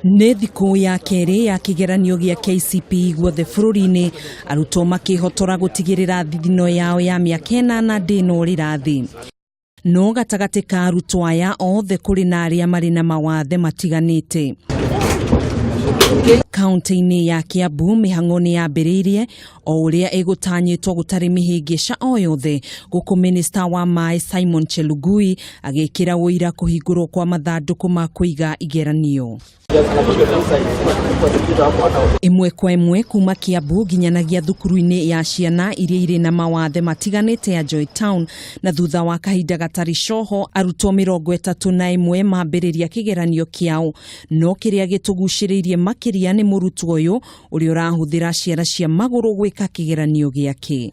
Nĩ thikũ ya kerĩ ya kĩgeranio gĩa KCPE guothe bũrũri-inĩ, arutwo makĩhotora gũtigĩrĩra thithino yao ya mĩaka ĩnana ndĩnorĩra thĩ. No gatagatĩ ka arutwo aya othe kũrĩ na arĩa marĩ na mawathe matiganĩte. Kaunti-inĩ ya Kiambu mĩhang'o nĩ yambĩrĩirie o ũrĩa ĩgũtanyĩtwo gũtarĩ mĩhĩngĩca o yothe, gũkũ minista wa maĩ Simon Chelugui agĩkĩra ũira kũhingũrwo kwa mathandũkũ ma kũiga igeranio. Ĩmwe kwa ĩmwe kuma Kiambu nginyanagia thukuru-inĩ ya ciana iria irĩ na mawathe matiganĩte ya Joy Town, na thutha wa kahinda gatarĩ coho arutwo 31 mambĩrĩria kĩgeranio kĩao. No kĩrĩa gĩtũgucĩrĩirie makĩria nĩ mũrutwo ũyũ ũrĩa ũrahũthĩra ciara cia magũrũ gwĩka kĩgeranio gĩake.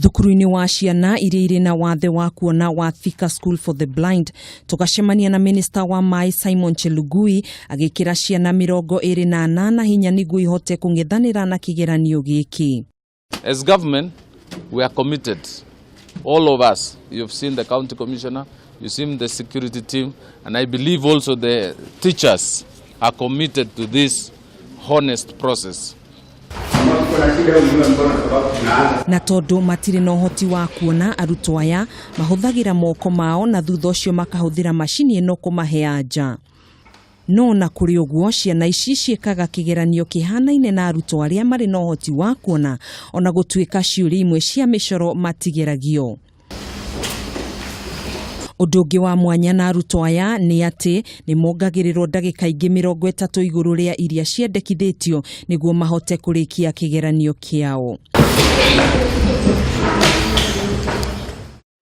Thukuru-inĩ wa ciana iria irĩ na wathe wa kuona wa Thika School for the Blind, tũgacemania na minista wa maĩ Simon Chelugui agĩkĩra ciana 28 hinya nĩguo ihote kũng'ethanĩra na kĩgeranio gĩkĩ. As government, we are committed. All of us, you've seen the county commissioner, you've seen the security team, and I believe also the teachers are committed to this honest process. Na tondũ matirĩ na ũhoti wa kuona, arutwo aya mahũthagĩra moko mao na thutha ũcio makahũthĩra macini ĩno kũmahe anja. No na kũrĩ ũguo, ciana ici ciĩkaga kĩgeranio kĩhanaine na arutwo arĩa marĩ na ũhoti wa kuona, ona gũtuĩka ciũria imwe cia mĩcoro matigeragio. Ũndũ ũngĩ wa mwanya na arutwo aya nĩ atĩ nĩ mongagĩrĩrwo ndagĩka ingĩ 30 igũrũ rĩa iria ciendekithĩtio nĩguo mahote kũrĩkia kĩgeranio kĩao.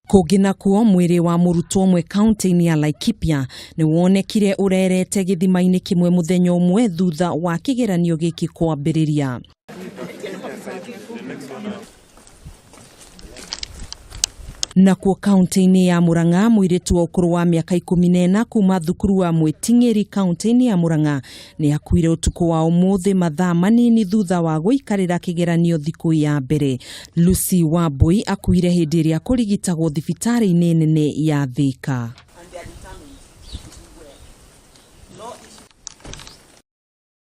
Kũngĩ nakuo, mwĩrĩ wa mũrutwo ũmwe kaunti-inĩ ya Laikipia nĩ wonekire ũrerete gĩthima-inĩ kĩmwe mũthenya ũmwe thutha wa kĩgeranio gĩkĩ kwambĩrĩria. Nakuo kaunti-inĩ ya Murang'a, mũirĩtu wa ũkũrũ wa mĩaka 14 kuma thukuru wa Mwĩting'ĩri kaunti-inĩ ya Murang'a nĩ akuire ũtukũ wa ũmũthĩ mathaa manini thutha wa gũikarĩra kĩgeranio thikũ ya mbere. Lucy Wambui akuire hĩndĩ ĩrĩa kũrigitagwo thibitarĩ-inĩ nene ya Thika.